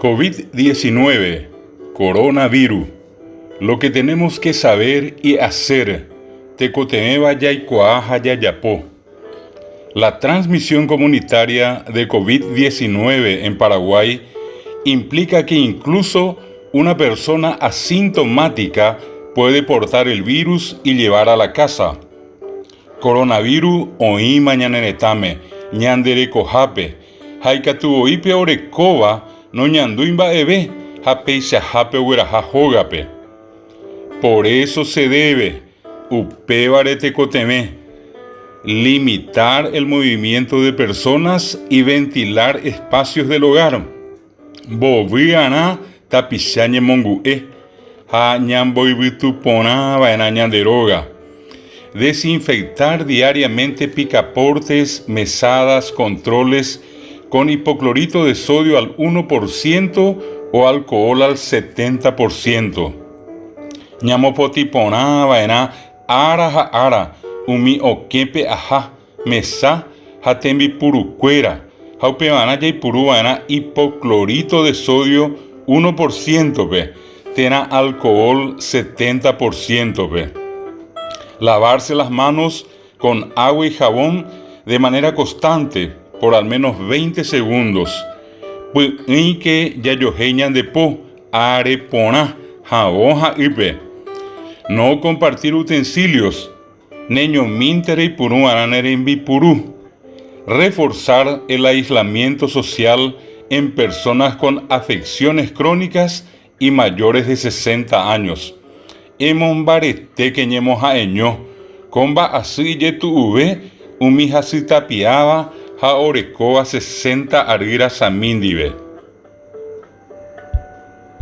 COVID-19, Coronavirus, Lo que tenemos que saber y hacer, tekotevẽva jaikuaa ha jajapo. La transmisión comunitaria de COVID-19 en Paraguay implica que incluso una persona asintomática puede portar el virus y llevar a la casa. Coronavirus oĩma ñane retãme, ñande rekohápe, ha ikatu voi pe orekóva noñandúi mba'eve ha peichahápe ogueraha hógape. Por eso se debe, upévare tekotevẽ, limitar el movimiento de personas y ventilar espacios del hogar. Mbovy'arã tapicha ñemongu'e ha ñamboyvytu porã va'erã ñande róga. Desinfectar diariamente picaportes, mesadas, controles con hipoclorito de sodio al 1% o alcohol al 70%. Ñamopotĩ porã va'erã ára ha ára umi okẽpe aha, mesa ha tembipurukuéra, ha upevarã jaipuru va'erã hipoclorito de sodio uno por ciento-pe térã alcohol setenta por ciento-pe. Lavarse las manos con agua y jabón de manera constante por al menos 20 segundos. Py'ỹike jajohéi ñande po, are porã, havõ ha ýpe. No compartir utensilios. Neñomínte reipuru va'erã ne rembipuru. Reforzar el aislamiento social en personas con afecciones crónicas y mayores de 60 años. Emombaretéke ñemoha'eño, ko mba'asy ijetu'uve umi hasytapiáva ha orekóva 60 ary rasami ndive.